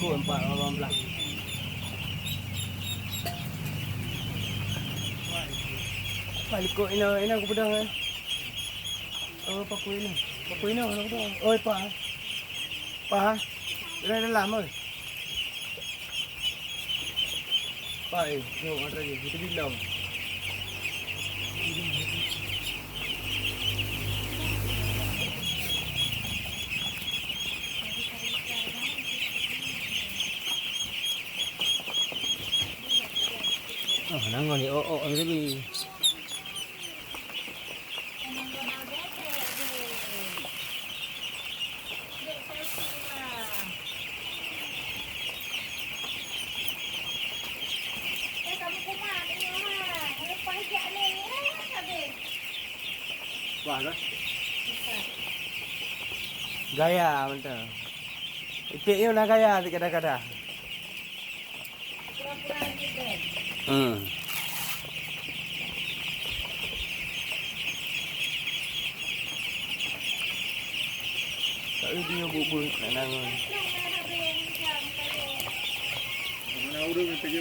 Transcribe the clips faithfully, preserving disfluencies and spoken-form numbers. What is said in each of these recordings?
Empat lapan belas. Palikot ina, ina kupeudong, eh. Oh, paku ina. Paku ina, ina kupeudong. Oi, pa. Pa. Ina dalam, oi. Pa, eh, jom, ada lagi. Kita bilang. Oh, nanggung di oh, oh, lebih. Wah, dah. Gaya mantap. Iték nyoe na gaya sikada-kada. Hmm. Tak ada dia buat-buat nak nangon. Mana urang yang kerja?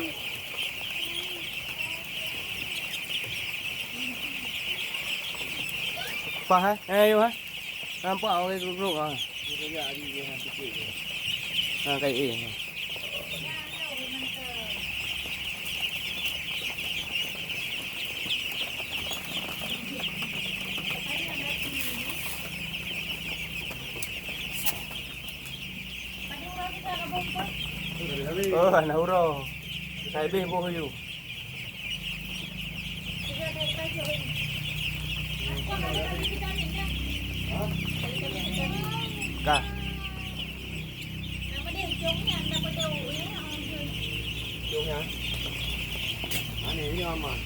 Pah, eh? Eh, ayo, eh? Nampak orang grup-grup, ah. Ha, kayak, eh. Oh, anak uroe. Hai beh boh you. Ka. Jom ya. Aneh ini aman.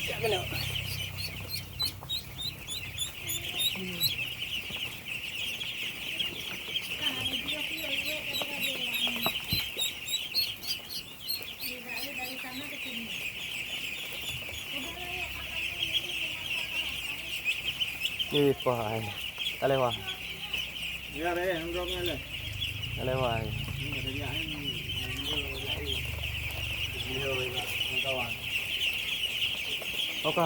Siap kena. Ih, pah ai. Ka lewat. Ya, deh, hang dong le. Ka lewat. Ini ada yang, yang, yang, yang, yang kawan. Oke.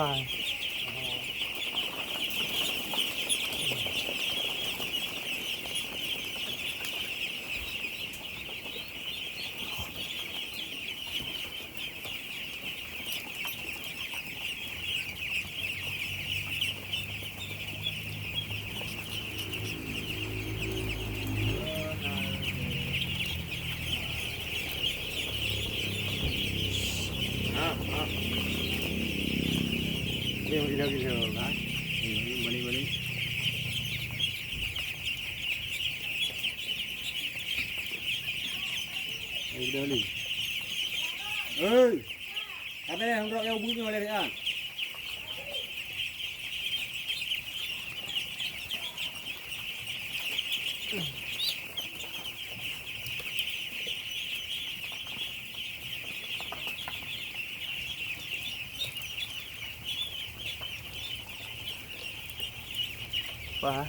Ah, ah. Ini yang gila-gila, kan? Ini balik-balik. Ayo, dah ni. Hei! Ada yang rok yang bunyi oleh dia. Wah.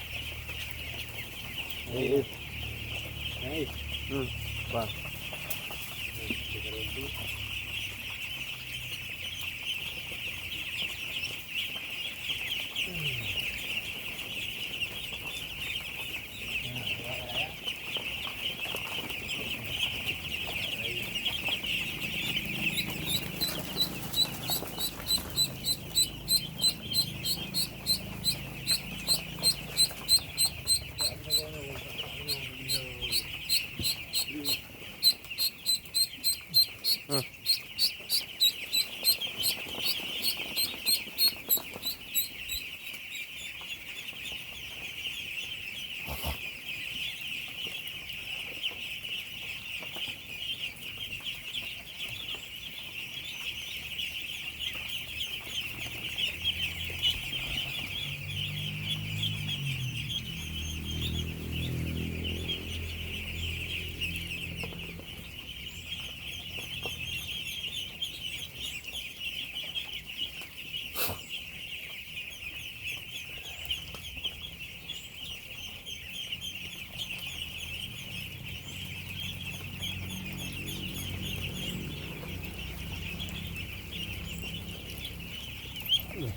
Hei. Hei. Hmm. Wah. Jih,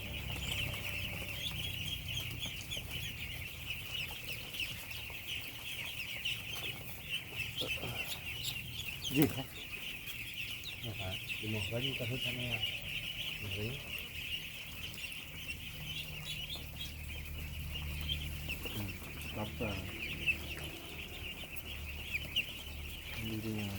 eh. Apa? Lima baju kasut sana ya. Lima baju. Hmm, kapal. Ini dia.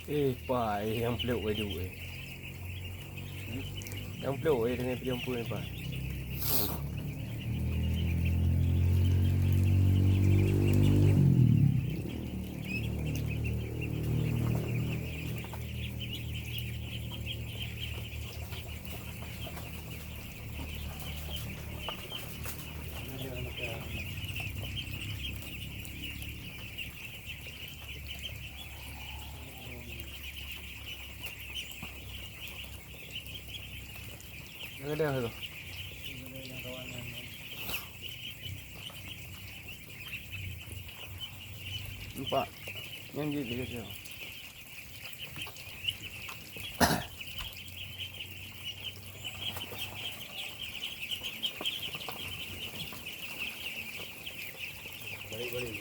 Eh, pai, nyang plok wai duek, eh. Nyang plok, eh, dengan peujampu ni, pai. Dah, dah, dah. Nampak. Yang di, di, di. Balik, balik.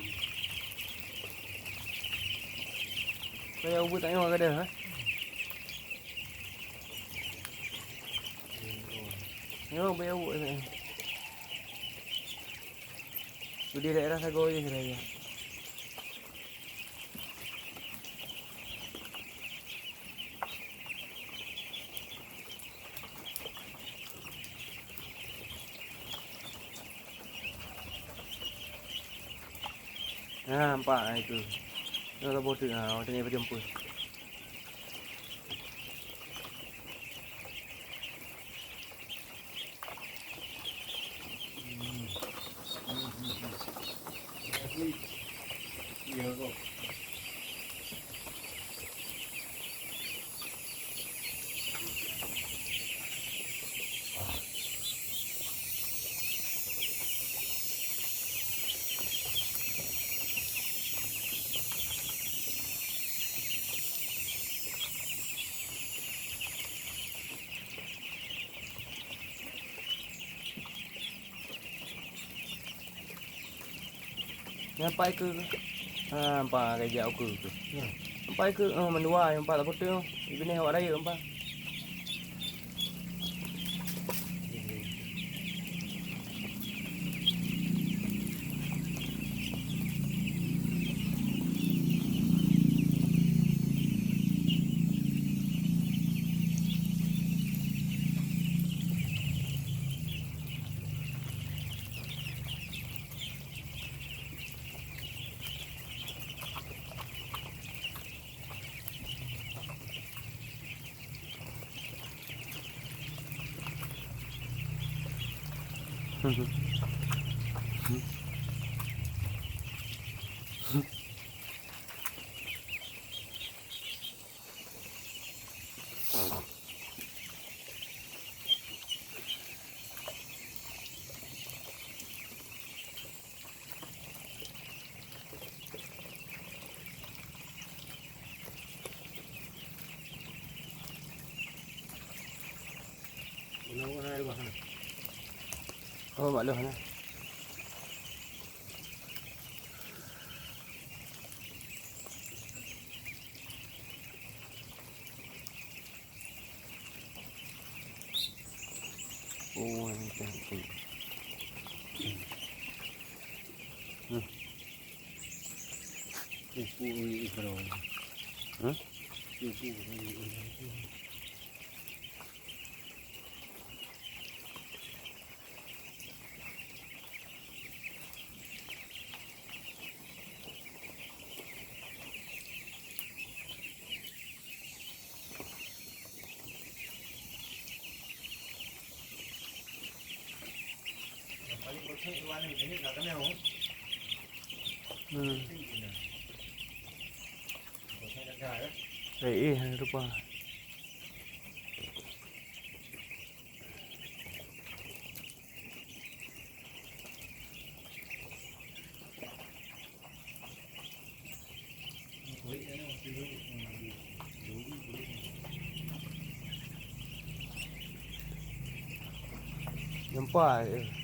Saya ubah tak nyawa kada, ha? Nyawa bayar ubah saya. Di daerah Sagoe je saya. Ha, nampak itu. Itu saboh tu, ha, orang tengah berjumpa. Nyan empat ekeu. Ha, empat ka jak ukeue tu. Nyan. Empat ekeu, oh, mandua, nyan empat tak beutôi, oh. Binéh awak rayeuk empat. Oh, mak lôn na. Oh, yang cantik. Hmm. Ui, ui, bro. Hah? Hmm. Eh, eh, rupa. Nampak je.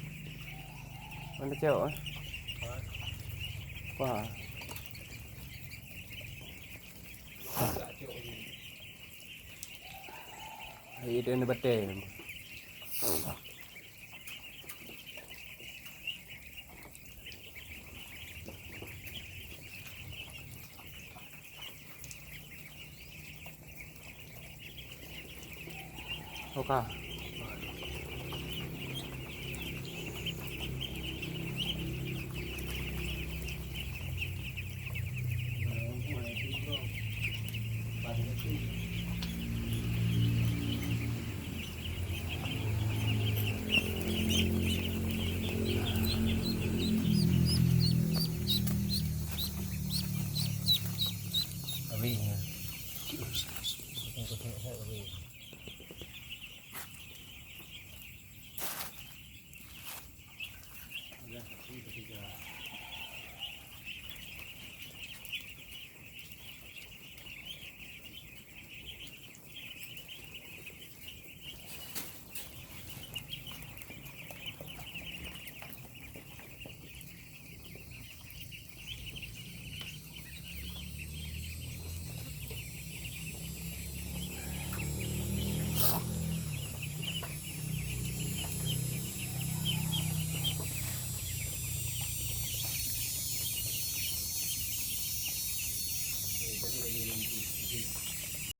Mana cewek, eh? Wah. Hai, dia ni betul. Oka.